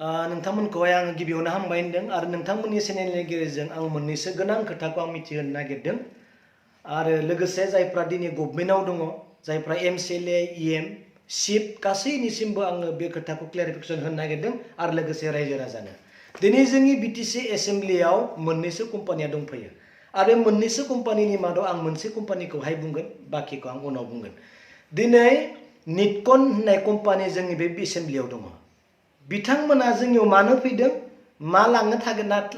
नोंथांमोनखौहाय आं गिबियावनो हामबाय होनदों आरो नोंथांमोननि चेनेलनि गेजेरजों आं मोननैसो गोनां खोथाखौ आं मिथिहोनो नागिरदों आरो लोगोसे जायफ्रा दिनै गभर्नमेन्टआव दङ जायफ्रा एमसिएलए इएम चिफ गासैनिसिमबो आङो बे खोथाखौ क्लेरिफिकेसन होनो नागिरदों आरो लोगोसे रायजो राजानो दिनै जोंनि बिटिसि एसेम्ब्लियाव मोननैसो कम्पानिया दंफैयो आरो मोननैसो कम्पानिनि मादाव आं मोनसे कम्पानिखौहाय बुंगोन बाखिखौ आं उनाव बुंगोन दिनै निटकन होननाय कम्पानि जोंनि बे एसेम्ब्लियाव दङ बिथांमोना जोंनियाव मानो फैदों मा लांनो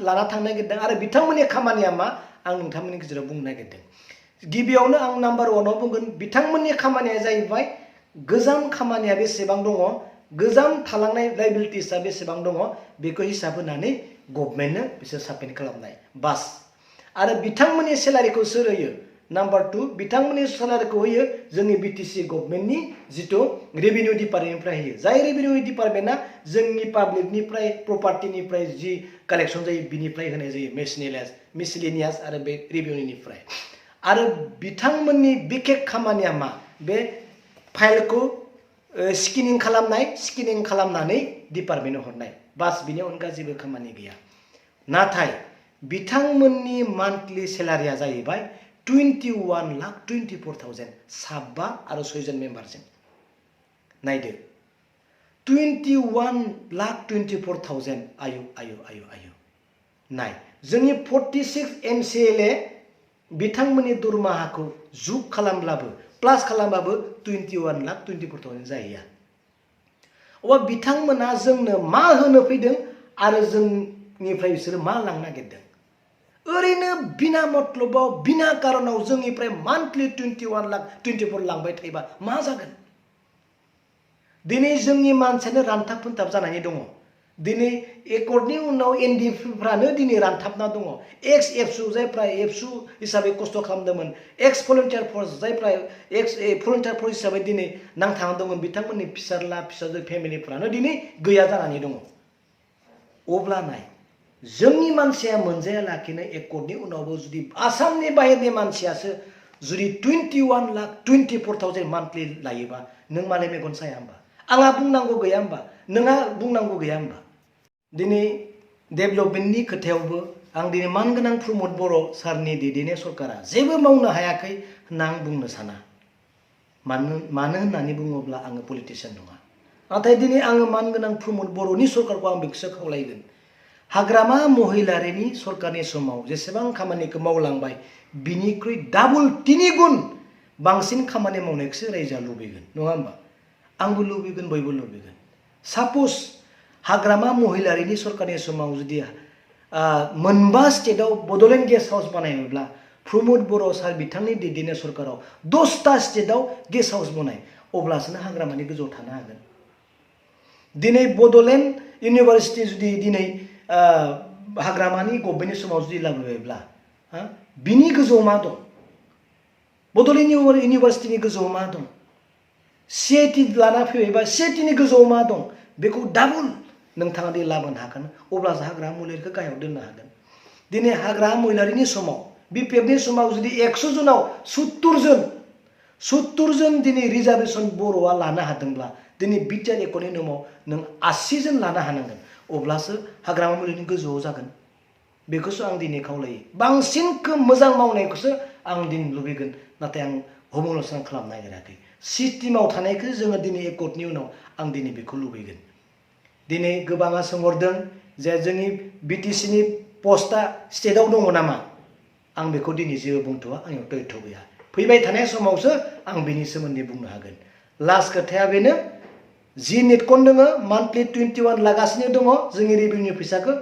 लाना थांनो नागिरदों आरो बिथांमोननि खामानिया मा आं नोंथांमोननि गेजेराव बुंनो नागिरदों गिबियावनो आं नाम्बार 1 आव बुंगोन बिथांमोननि खामानिया जाहैबाय गोजाम खामानिया बेसेबां दङ गोजाम थालांनाय लायबिलिटिसआ बेसेबां दङ बेखौ हिसाब होनानै गभर्नमेन्टनो बिसोर साबमिट खालामनाय बास आरो बिथांमोननि सेलारिखौ सोर होयो नाम्बार 2 बिथांमोननि सेलारिखौ होयो जोंनि बिटिसि गभर्नमेन्टनि जितु रेभिनिउ डिपार्टमेन्टनिफ्राय होयो जाय रेभिनिउ डिपार्टमेन्टआ जोंनि पाब्लिकनिफ्राय प्रपार्टिनिफ्राय जि कालेक्सन जायो बिनिफ्राय होनाय जायो मिसलेनियास आरो बे रेभिनिउनिफ्राय आरो बिथांमोननि बिखेक खामानिया मा बे फाइलखौ स्केनिं खालामनानै डिपार्टमेन्टआव हरनाय बास बिनि अनगा जेबो खामानि गैया नाथाय बिथांमोननि मान्थलि सेलारिया जाहैबाय 21,24,000 साबा आरो 6 जन मेम्बारजों नायदो 21,24,000 आयु नाय जोंनि 46 एमसिएलए बिथांमोननि दरमाहाखौ जुग खालामब्लाबो प्लास खालामबाबो 21,24,000 जाहैया अब्ला बिथांमोना जोंनो मा होनो फैदों आरो जोंनिफ्राय बिसोरो मा लांनो नागिरदों ओरैनो बिना मतलबाव बिना कारनाव जोंनिफ्राय मान्थलि 21,24,000 लांबाय थायोबा मा जागोन दिनै जोंनि मानसियानो रानथाब फोनथाब जानानै दङ दिनै एकर्डनि उनाव एनडिएफफ्रानो दिनै रानथाबना दङ एक्स एबसु जायफ्रा एबसु हिसाबै खस्थ' खालामदोंमोन एक्स भलन्टियार फर्स जायफ्रा एक्स भलन्टियार फर्स हिसाबै दिनै नांथाना दंमोन बिथांमोननि फिसाज्ला फिसाजो फेमिलिफ्रानो दिनै गैया जानानै दङ अब्ला नाय जोंनि मानसिया मोनजाया लाखिनो एकर्डनि उनावबो जुदि आसामनि बाहेरनि मानसियासो जुदि 21,24,000 मान्थलि लायोबा नों मालाय मेगन साया होमबा आंहा बुंनांगौ गैया होमबा नोंहा बुंनांगौ गैया होमबा दिनै डेभेलपमेन्टनि खोथायावबो आं दिनै मानगोनां प्रमद बर' सारनि दैदेननाय सरकारा जेबो मावनो हायाखै होनना आं बुंनो साना मानो होननानै बुङोब्ला आङो पलिटिशियान नङा नाथाय दिनै आङो मानगोनां प्रमद बर'नि सरकारखौ आं बेखौसो खावलायगोन हाग्रामा महिलारिनि सरकारनि समाव जेसेबां खामानिखौ मावलांबाय बिनिख्रुइ डाबल 3 गुन बांसिन खामानि मावनायखौसो रायजोआ लुबैगोन नङा होमबा आंबो लुबैगोन बयबो लुबैगोन साप'ज हाग्रामा महिलारिनि सरकारनि समाव जुदि मोनबा स्टेटआव बड'लेण्ड गेस्ट हाउस बानायोब्ला प्रमद बर' सार बिथांनि दैदेननाय सरकाराव 10टा स्टेटआव गेस्ट हाउस बनाय अब्लासो हाग्रामानि गोजौआव थानो हागोन दिनै बड'लेण्ड इउनिभार्सिटि जुदि दिनै हाग्रामानि गभर्नमेन्टनि समाव जुदि लाबोबायब्ला बिनि गोजौआव मा दं बड'लेण्ड इउनिभार्सिटिनि गोजौआव मा दं सिआइटि लाना फैबायबा सिआइटिनि गोजौआव मा दं बेखौ डाबल नोंथाङा दि लाबोनो हागोन अब्लासो हाग्रामा महिलारिखौ गाहायाव दोननो हागोन दिनै हाग्रामा महिलारिनि समाव बिपिएफनि समाव जुदि 100 जनाव 70 जन दिनै रिजार्भेसन बर'आ लानो हादोंब्ला दिनै बिटिआर एकर्डनि नामाव नों 80 जन लानो हानांगोन अब्लासो हाग्रामा महिलारिनि गोजौआव जागोन बेखौसो आं दिनै खावलायो बांसिनखौ मोजां मावनायखौसो आं दिनै लुबैगोन नाथाय आं हमलसन खालामनो नागिराखै सिस्टेमाव थानायखौ जोङो दिनै एकर्डनि उनाव आं दिनै बेखौ लुबैगोन दिनै गोबाङा सोंहरदों जे जोंनि बिटिसिनि पस्टआ स्टेटआव दङ नामा आं बेखौ दिनै जेबो बुंथ'वा आंनियाव तथ्य गैया फैबाय थानाय समावसो आं बेनि सोमोन्दै बुंनो हागोन लास्ट खोथाया बेनो जि निटकन दङ मान्थलि 21 लागासिनो दङ जोंनि रेभिनिउ फैसाखौ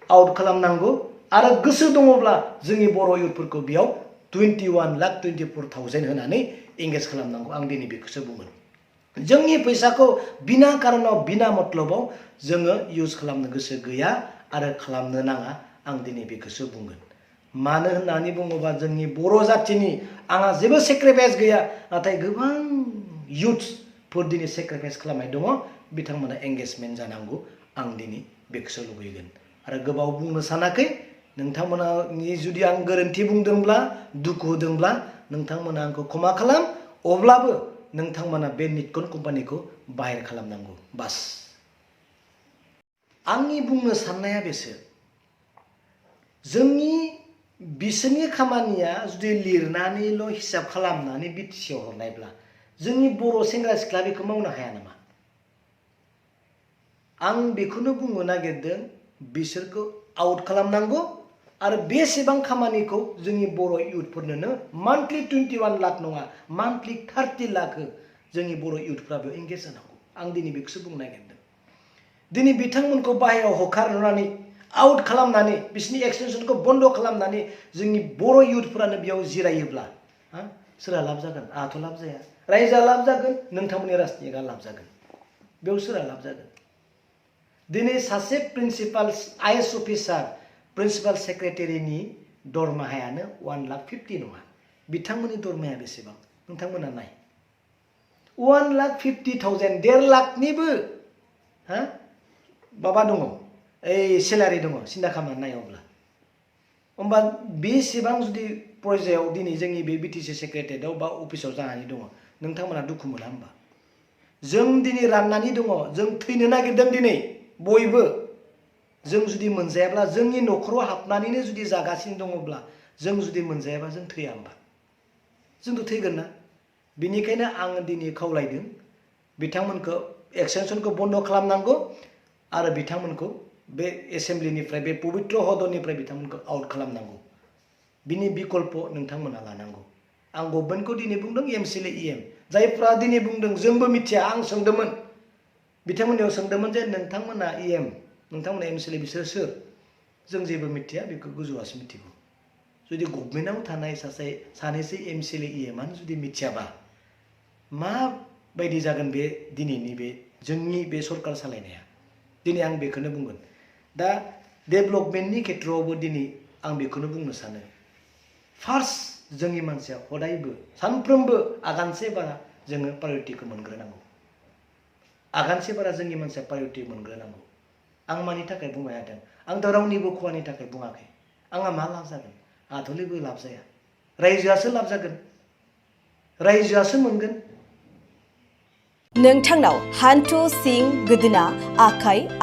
आउट खालामनांगौ आरो गोसो दङब्ला जोंनि बर' इउथफोरखौ बेयाव 21,24,000 होनानै एंगेज खालामनांगौ आं दिनै बेखौसो बुंगोन जोंनि फैसाखौ बिना कारनाव बिना मतलबाव जोङो इउज खालामनो गोसो गैया आरो खालामनो नाङा आं दिनै बेखौसो बुंगोन मानो होननानै बुङोबा जोंनि बर' जाथिनि आंहा जेबो सेक्रिफाइस गैया नाथाय गोबां इउथ्सफोर दिनै सेक्रिफाइस खालामनाय दङ बिथांमोना एंगेजमेन्ट जानांगौ आं दिनै बेखौसो लुबैगोन आरो गोबाव बुंनो सानाखै नोंथांमोननि जुदि आं गोरोन्थि बुंदोंब्ला दुखु होदोंब्ला नोंथांमोना आंखौ क्षमा खालाम अब्लाबो नोंथांमोना बे निटकन कम्पानिखौ बाहेर खालामनांगौ बास आंनि बुंनो साननाया बेसो जोंनि बिसोरनि खामानिया जुदि लिरनानैल' हिसाब खालामनानै बिटिसिआव हरनायब्ला जोंनि बर' सेंग्रा सिख्ला बेखौ मावनो हाया नामा आं बेखौनो बुंनो नागिरदों बिसोरखौ आउट खालामनांगौ आरो बेसेबां खामानिखौ जोंनि बर' इउथफोरनोनो मान्थलि 21 लाख नङा मान्थलि 30 लाख जोंनि बर' इउथफ्रा बेयाव एंगेज जानांगौ आं दिनै बेखौसो बुंनो नागिरदों दिनै बिथांमोनखौ बाहेरायाव हखारनानै आउट खालामनानै बिसोरनि एक्सटेनसनखौ बन्द खालामनानै जोंनि बर' इउथफोरानो बेयाव जिरायोब्ला सोरहा लाब जागोन आंहाथ' लाब जाया रायजोआ लाब जागोन नोंथांमोननि राजनितिकआ लाब जागोन बेयाव सोरहा लाब जागोन दिनै सासे प्रिन्सिपाल आइएएस अफिसार प्रिन्सिपाल सेक्रेटारिनि दरमाहायानो 1,50,000 नङा बिथांमोननि दरमाहाया बेसेबां नोंथांमोना नाय 1,50,000 1.5 लाखनिबो माबा दङ ओइ सेलारि दङ सिन्था खालामनानै नाय अब्ला होमबा बेसेबां जुदि प्रजायाव दिनै जोंनि बे बिटिसि सेक्रेटारियेटआव बा अफिसाव जानानै दङ नोंथांमोना दुखु मोना होमबा जों दिनै राननानै दङ जों थैनो नागिरदों दिनै बयबो जों जुदि मोनजायाब्ला जोंनि न'खराव हाबनानैनो जुदि जागासिनो दङब्ला जों जुदि मोनजायाबा जों थैया होमबा जोंथ' थैगोन ना बेनिखायनो आं दिनै खावलायदों बिथांमोनखौ एक्सटेनसनखौ बन्द खालामनांगौ आरो बिथांमोनखौ बे एसेम्ब्लिनिफ्राय बे पबित्र हदननिफ्राय बिथांमोनखौ आउट खालामनांगौ बिनि बिकल्प नोंथांमोना लानांगौ आं गभर्नमेन्टखौ दिनै बुंदों एमसिएलए इएम जायफ्रा दिनै बुंदों जोंबो मिथिया आं सोंदोंमोन बिथांमोननियाव सोंदोंमोन जे नोंथांमोना इएम नोंथांमोना एमसिएलए बिसोर सोर जों जेबो मिथिया बेखौ गोजौआसो मिथिगौ जुदि गभर्नमेन्टआव थानाय सानैसो एमसिएलए इएमआनो जुदि मिथियाबा माबायदि जागोन बे दिनैनि बे जोंनि बे सरकार सालायनाया दिनै आं बेखौनो बुंगोन दा डेभेलपमेन्टनि खेथ्रआवबो दिनै आं बेखौनो बुंनो सानो फार्स्ट जोंनि मानसिया हदायबो सानफ्रोमबो आगानसे बारा जोङो प्रायरिटिखौ मोनग्रोनांगौ आगानसे बारा जोंनि मानसिया प्रायरिटि मोनग्रोनांगौ आं मानि थाखाय बुंबाय थादों आं दा रावनिबो खहानि थाखाय बुङाखै आंहा मा लाब जागोन आंहाथ' जेबो लाब जाया रायजोआसो लाब जागोन रायजोआसो मोनगोन नोंथांनाव हान्थु सिं गोदोना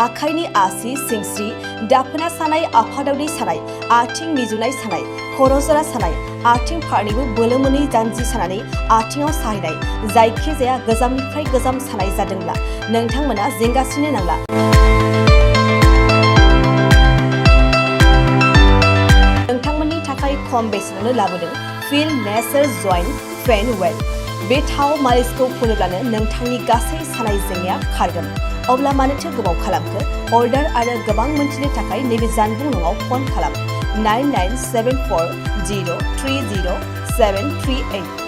आखाइनि आसि सिंस्रि दाफोना सानाय आफादावनि सानाय आथिं मिजुनाय सानाय खर' जरा सानाय आथिं फारनैबो बोलो मोनै जानजि सानानै आथिङाव साहैनाय जायखिजाया गोजामनिफ्राय गोजाम सानाय जादोंब्ला नोंथांमोना जिंगासिनो नांला नोंथांमोननि थाखाय खम बेसेनावनो लाबोदों फिल नेचार जइन्ट पेन वेल बे थाव मालिसखौ फुनोब्लानो नोंथांनि गासै सानाय जेंनाया खारगोन अब्ला मानोथो गोबाव खालामखो अर्डार आरो गोबां मोनथिनो थाखाय नैबे जानबुं नङाव फन खालाम 9974030738